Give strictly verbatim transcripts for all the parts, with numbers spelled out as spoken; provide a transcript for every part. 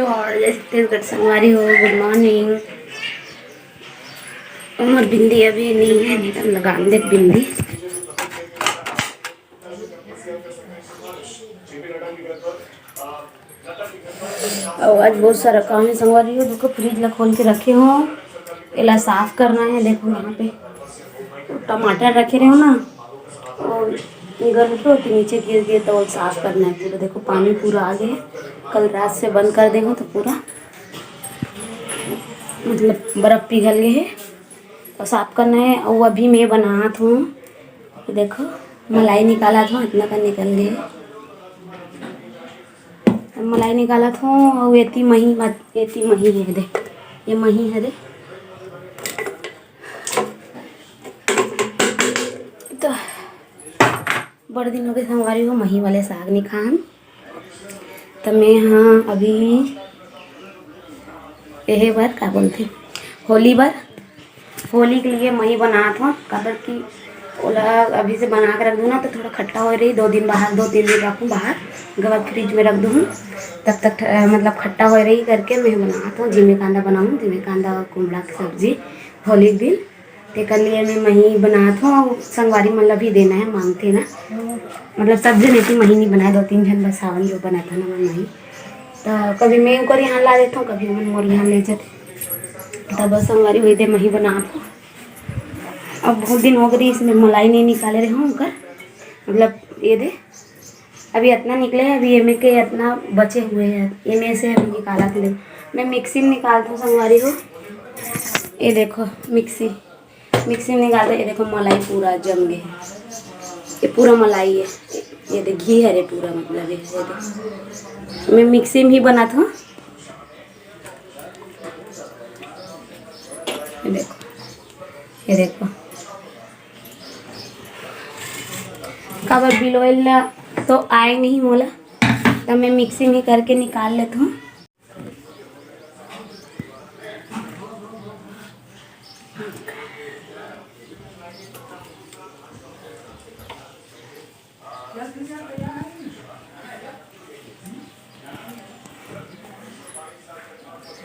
और जय छत्तीसगढ़ संगवारी हो, गुड मॉर्निंग। उमर बिंदी अभी नहीं है, नहीं तो लगा दे बिंदी। और आज बहुत सारा काम है संगवारी हो। देखो, फ्रिज ला खोल के रखे हो, एला साफ करना है। देखो, यहाँ पे टमाटर रखे रहे हो ना, और गल के ओती नीचे गिर गए, तो साफ करना है पूरा। देखो, पानी पूरा आ गया है, कल रात से बंद कर दे हो तो पूरा, मतलब, बर्फ पिघल गए है, तो साफ करना है। और अभी मैं बनात हूँ, देखो, मलाई निकालत हूँ, इतना का निकल गए। अब मलाई निकालत हूँ, और एती मही, एती मही है दे, ये मही है दे। तो बड़ दिन हो गए संगवारी हो, मही वाले साग नहीं खान। तो मैं हाँ अभी एहे बर का बोलते, होली बर, होली के लिए मही बनात हूँ, काबर कि ओला अभी से बना के रख दूँ ना, तो थोड़ा खट्टा हो रही, दो दिन बाहर, दो तीन दिन रखूँ बाहर, ओकर बाद फ्रिज में रख दूँ। तब तक ठ-, मतलब, खट्टा हो रही करके मैं बनात हूँ, जिमी कांदा बनाऊँ, जिमी कांदा और कुमड़ा की सब्जी होली के दिन। तेकर लिए मैं मही बनात हूँ, अउ संगवारी मन ला भी देना है, मांगथे ना, मतलब, सब झन एती मही नहीं बनाए, दो तीन झन बस सावन जो बनाता ना मैं मही, तो कभी मैं ओकर यहाँ ला देता हूँ, कभी ओमन मोर यहाँ ले जाते, तब बस संगवारी वही दे मही बनात हूँ। अब बहुत दिन हो गई इसमें मलाई नहीं निकाले रहे हूँ ओकर, मतलब, ये दे, अभी इतना निकले हैं, अभी एमे के इतना बचे हुए हैं, एमे से अभी निकाला थे। मैं मिक्सी में निकालता हूँ संगवारी हो, ये देखो मिक्सी, मिक्सी में निकालते, ये देखो मलाई पूरा जम गए है, ये पूरा मलाई है, ये देख घी है रे पूरा, मतलब ये, ये देख। मैं मिक्सी में ही बनाता हूँ। ये देखो, ये देखो, काबर बिलोइल ला तो आए नहीं मोला, तो मैं मिक्सी में करके निकाल लेता हूँ।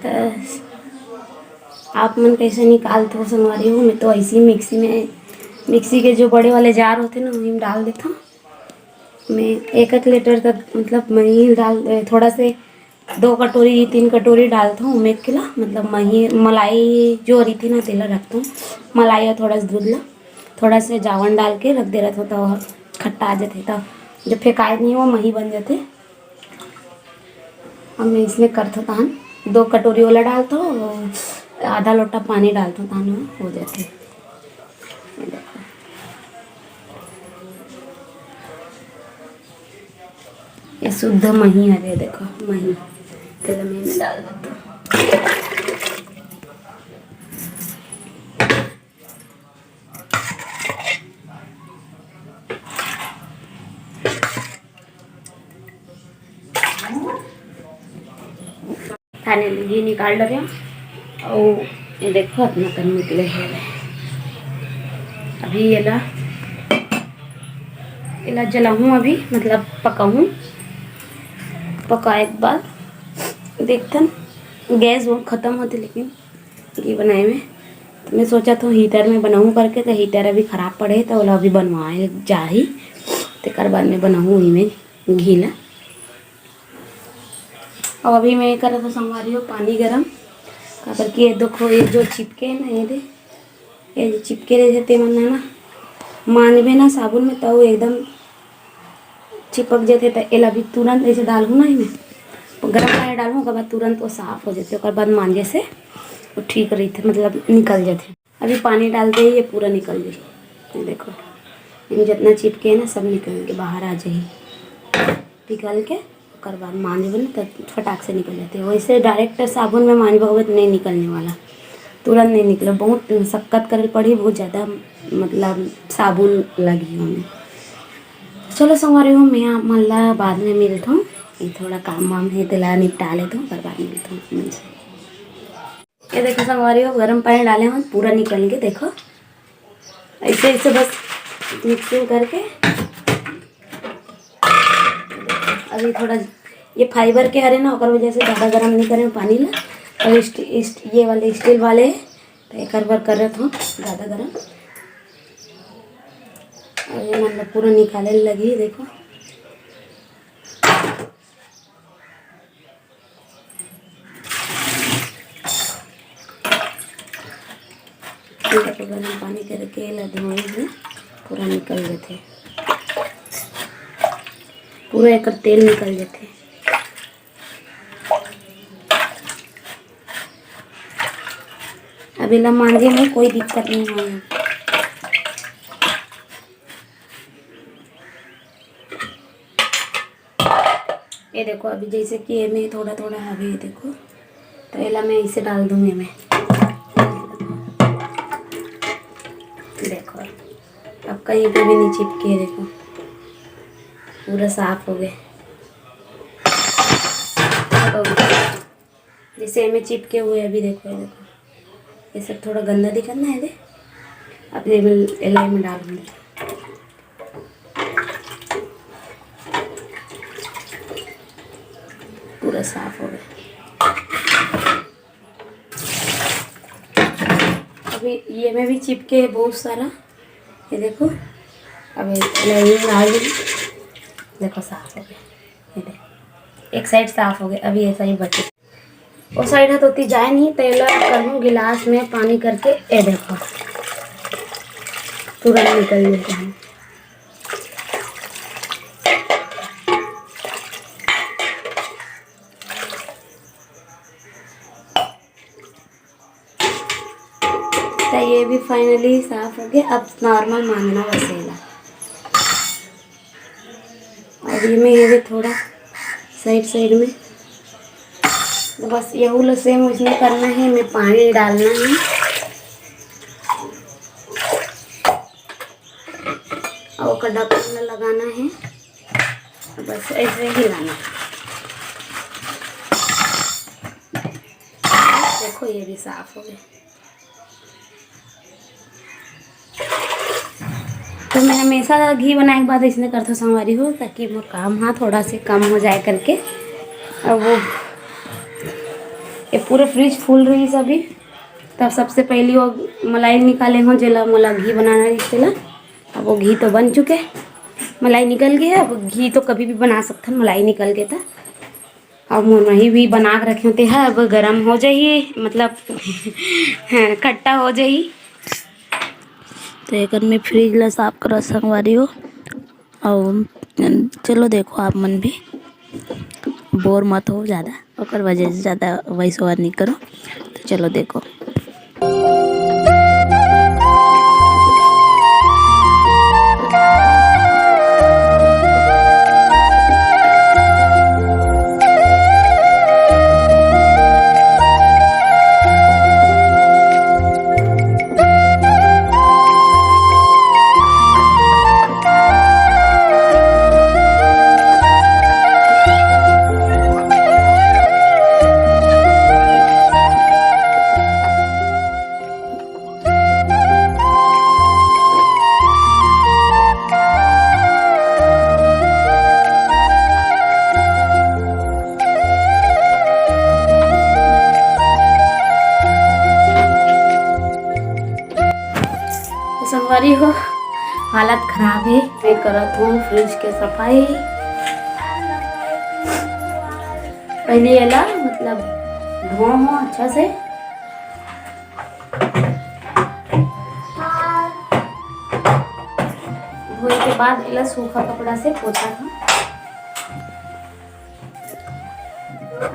त आप मन कैसे निकालथो संगवारी हो? मैं तो ऐसे ही मिक्सी में, मिक्सी के जो बड़े वाले जार होते ना, वही में डाल देता हूँ। मैं एक एक लीटर तक, मतलब, मही डाल, थोड़ा से दो कटोरी, तीन कटोरी डालता हूँ, मैं किला, मतलब, मही, मलाई जो रही थी ना, तेला रखता हूँ। मलाई और थोड़ा सा दूध ला, थोड़ा से जावन डाल के रख दे रहता हूँ, तो खट्टा आ जाते, तो जो फेंकाए नहीं, वो मही बन जाते। अब मैं इसमें करथो तान दो कटोरी वाला डालथो, आधा लोटा पानी डालथो तान, हो जाथे। ये देखो, ये शुद्ध मही हरे, देखो मही, तेला मैं एमे डाल देथो। Finally घी निकाल डरे हूँ। और ये देखो, इतना कन निकले है। अभी एला, एला जलाहूँ अभी, मतलब पकाहूँ। पकाए के बाद देखथन, गैस वो खत्म होते, लेकिन घी बनाए में। तो मैं सोचा तो हीटर में बनाऊँ करके, तो हीटर अभी खराब पड़े हे, तो ओला अभी बनवाए जाही, तेकर बाद में बनाऊँ ही में घी ला। और अभी मैं करत हूँ संगवारी हो पानी गरम, काबर कि ये देखो, ये जो चिपके हे ना, ये दे, ये जो चिपके रहे थे, तेमन ला ना मांजबे ना साबुन में, तो एकदम चिपक जाते। तो एला भी तुरंत ऐसे डालहूँ ना, एमे गरम पानी डालहूँ, ओकर बाद तुरंत वो साफ हो जाते, ओकर बाद मांजे से वो ठीक रहते, मतलब निकल जाते। अभी पानी डालते ही ये पूरा निकल जाए। ये देखो, एमे जितना चिपके है ना, सब निकल के बाहर आ जाए, पिघल के। ओकर बाद मांजबे ना, तो फटाक से निकल जाते। वैसे डायरेक्ट साबुन में मांजबे तो नहीं निकलने वाला, तुरंत नहीं निकले, बहुत मशक्कत करे पड़ी, बहुत ज़्यादा, मतलब, साबुन लगी हमें। चलो संगवारी हो, मैं आप मन ला बाद में मिलता हूँ, ये थोड़ा काम वाम है, तेला निपटा लेता हूँ, ओकर बाद मिलता हूँ आप मन से। ये देखो संगवारी हो, गरम पानी डाले हूँ, पूरा निकल के देखो, ऐसे ऐसे बस मिक्सिंग करके अभी थोड़ा ये fiber के हरे ना, ओकर वजह से ज़्यादा गरम नहीं करे पानी ला। और इस्ट, इस्ट, ये वाले steel वाले हे, तो एकर बर करत हूँ ज़्यादा गरम। और ये मतलब पूरा निकाले लगही, देखो। देखो, गरम पानी करके एला धोए में पूरा निकल जथे, पूरा एकर तेल निकल जथे। अब एला मांजे में कोई दिक्कत नहीं होय। ये देखो, अभी जैसे कि एमे थोड़ा थोड़ा हवे, ये देखो, तो एला मैं इसे डाल दूँ एमे। देखो, अब कहीं पे भी नहीं चिपके, देखो, पूरा साफ हो गए। जैसे एमे चिपके हुए, अभी देखो, ये देखो, ये सब थोड़ा गंदा दिखत ना है, दे, अब ये मैं एला में डालूंगी। पूरा साफ हो गया। अभी ये में भी चिपके है बहुत सारा, ये देखो। अभी ये में डाल दूंगी, देखो, साफ हो गया। ये देखो, एक साइड साफ हो गया, अभी ऐसा ही बचे। वो साइड ह तो ओती जाए नहीं, तो एला करहूँ गिलास में पानी करके, ए देखो, तुरंत निकल जाता है। तो ये भी finally साफ हो गया। अब normal मांजना बस एला। और ये में ये भी थोड़ा साइड साइड में, तो बस यहू ला सेम वैसने करना है, में पानी डालना है और ओकर ढक्कन ला लगाना है, बस ऐसे ही लाना है। देखो, ये भी साफ हो गए। तो मैं हमेशा घी बनाए के बाद ऐसने करथों संगवारी हो, ताकि मोर काम हा थोड़ा से कम हो जाए करके। अब वो ये पूरा फ्रिज फुल रहिस अभी, तब सबसे पहली वो मलाई निकाले हों, जेला मोला घी बनाना रहिस तेला। अब वो घी तो बन चुके, मलाई निकल गया। अब घी तो कभी भी बना सकथन, मलाई निकल गया था। अब मोर मही भी बना के रखे हों, ते ह अब गरम हो जाही, मतलब, खट्टा हो जाही। तो एकर में फ्रिज ला साफ करत संगवारी हो। और चलो देखो, आप मन भी बोर मत हो ज़्यादा, ओकर वजह से ज़्यादा voice over नहीं करो। तो चलो देखो। तो संगवारी हो, हालत खराब है। मैं करत हूँ फ्रिज के सफाई। पहले एला, मतलब, धो हूँ अच्छा से। धोए के बाद एला सूखा कपड़ा से पोछा हूँ।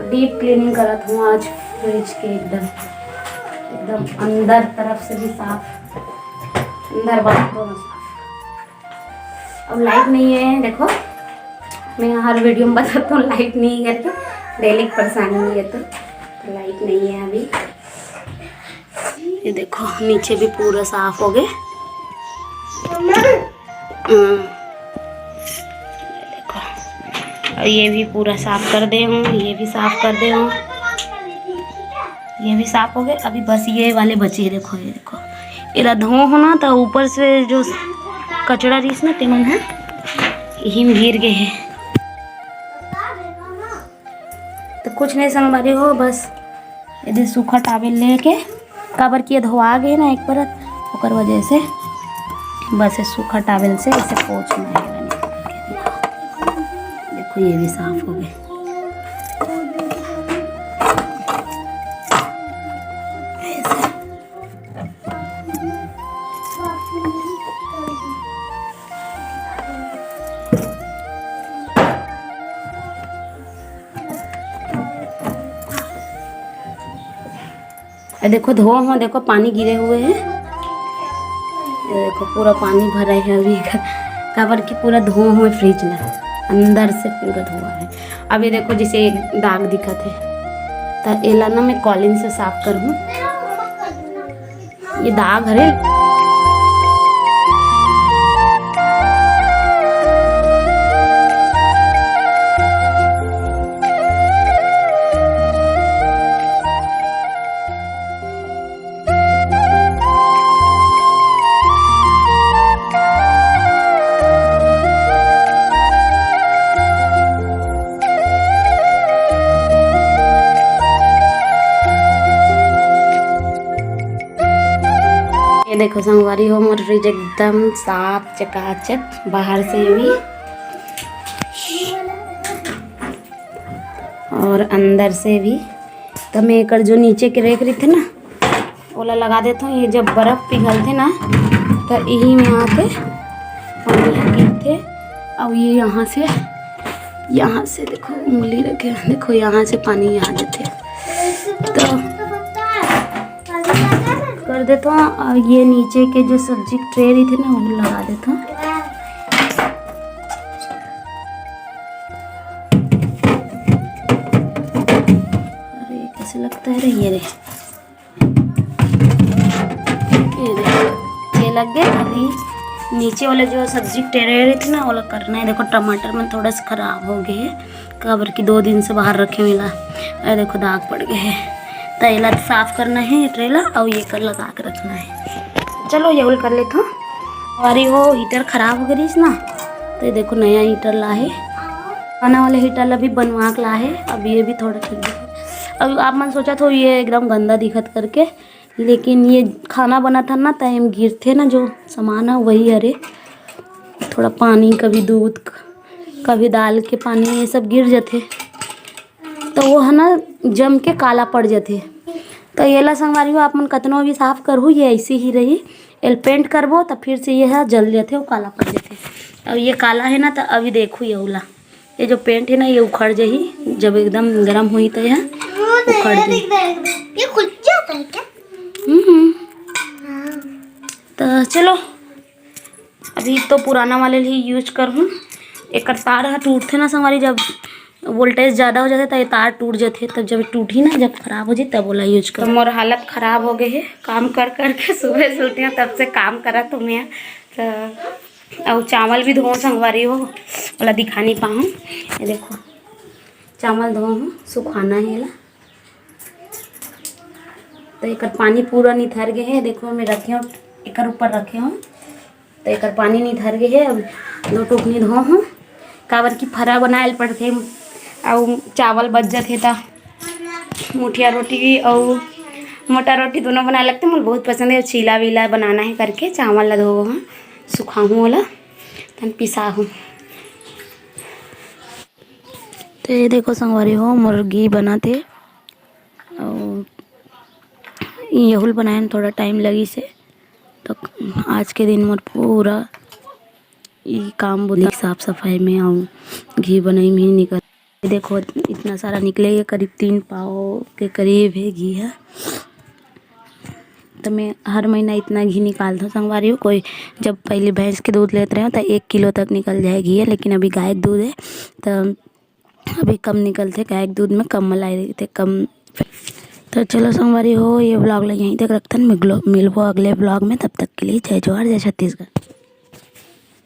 डीप क्लीनिंग करत हूँ आज फ्रिज के, एकदम, एकदम अंदर तरफ से भी साफ, अंदर बाहर दोनों साफ। अब लाइट नहीं है, देखो, मैं हर वीडियो में बताता हूँ, लाइट नहीं है तो डेली की परेशानी है, तो, तो लाइट नहीं है अभी। ये देखो, नीचे भी पूरा साफ हो गए। हम्म। ये देखो, और ये भी पूरा साफ कर दे हूँ, ये भी साफ कर दे हूँ, ये भी साफ हो गए। अभी बस ये वाले बचे, देखो, ये देखो, एला धो हो ना, तो ऊपर से जो कचरा रहीस ना, तेमन है, यही में गिर गए हैं। कुछ नहीं संगवारी हो, बस ये दे सूखा टॉवेल लेके, काबर कि ये धोआ गए ना एक परत, ओकर वजह से बस ये सूखा टॉवेल से इसे पोंछना है। देखो, ये भी साफ हो गए। ये देखो, धो हो, देखो, पानी गिरे हुए हैं। ये देखो, पूरा पानी भरा है अभी, काबर कि पूरा धो हुए फ्रिज ला, अंदर से पूरा धोआ है। अब ये देखो, जैसे एक दाग दिखत है, तो एला ना मैं कॉलिन से साफ करहूँ। ये दाग हरे। ये देखो संगवारी हो, मोर फ्रिज एकदम साफ चकाचक, बाहर से भी और अंदर से भी। तो मैं एकर जो नीचे के रैक रहिथे ना, ओला लगा देथों। ये जब बर्फ पिघलथे ना, तो यही में आके पानी ह गिरथे। और ये यहाँ से, यहाँ से देखो, उंगली रखे, देखो, यहाँ से पानी यहाँ जाथे। तो कर देथों। और ये नीचे के जो सब्जी ट्रे रहिथे ना, वो लगा देथों। अरे, कैसे लगता है रे ये रे? ये देखो, ये लग गए। अभी नीचे वाले जो सब्जी ट्रे रहिथे ना, वो करना है। देखो, टमाटर मन थोड़ा सा खराब हो गए हैं, काबर कि दो दिन से बाहर रखे हुए ला। अरे देखो, दाग पड़ गए हैं, तो एला साफ करना है, ये ट्रे ला, और ये कर लगा के रखना है। चलो, ये होल कर लेथों। अरे, वो हीटर खराब हो गई ना, तो ये देखो, नया हीटर ला है, खाना वाले हीटर ला भी बनवा के ला है। अब ये भी थोड़ा ठीक है। अब आप मन सोचत हो, ये एकदम गंदा दिखत करके, लेकिन ये खाना बनथे ना, तो एम गिरथे ना, जो सामान है वही हरे, थोड़ा पानी, कभी दूध, कभी दाल के पानी, ये सब गिर जाथे, तो वो है ना, जम के काला पड़ जाथे। तो ये ला संगवारी हो, आप मन कतनो भी साफ करहू, ये ऐसे ही रही। एल पेंट करबो, तो फिर से ये ह जल जाथे, वो काला पड़ जाथे। अब ये काला है ना, तो अभी देखो ये उला, ये जो पेंट है ना, ये उखड़ जाही, जब एकदम गर्म होही तो यह उखड़ जाही। ये खुल जाता है क्या? हम्म। तो चलो, अभी तो पुराना वाले ही यूज करहूँ। एकर तार ह टूटथे ना संगवारी, जब वोल्टेज ज़्यादा हो जाथे, तो ये तार टूट जाथे, तब जब टूटही ना, जब खराब हो जाही, तब ओला यूज कर। तो मोर हालत खराब हो गई है, काम कर कर के सुबह से उठी हूँ, तब से काम करत हूँ मैं। तो अउ चावल भी धोहूँ संगवारी हो, ओला दिखा नहीं पाऊँ। ये देखो, चावल धोहूँ, सुखाना है एला। तो एकर पानी पूरा निथर गए है। देखो, मैं रखे हूँ, एकर ऊपर रखे हूँ, तो एकर पानी निथर गए है। अब दो टोकनी धोहूँ, काबर कि फरा बनाए ल पड़थे, अउ चावल बच जाथे, त मुठिया रोटी अउ मोटा रोटी दोनों बनाए लगथे। मोला बहुत पसंद है, चीला वीला बनाना है करके चावल ला धोहूँ, सुखाहूँ ओला, तन पिसाहूँ। तो ये देखो संगवारी हो, मोर घी बनत हे, अउ यहुल बनाए में थोड़ा टाइम लगिस हे। तो आज के दिन मोर पूरा ई काम बुता, साफ सफाई में अउ घी बनाई में ही निकल। देखो, इतना सारा निकले, ये करीब तीन पाव के करीब है घी है। तो मैं हर महीना इतना घी निकालता हूँ संगवारी हो। कोई जब पहले भैंस के दूध लेते रहे तो एक किलो तक निकल जाए घी है, लेकिन अभी गाय के दूध है, तो अभी कम निकलथे, गाय के दूध में कम मलाई रहिथे, कम। तो चलो संगवारी हो, ये vlog ला यहीं तक रखथन। मिलबो अगले vlog में, तब तक के लिए जय जोहार, जय छत्तीसगढ़।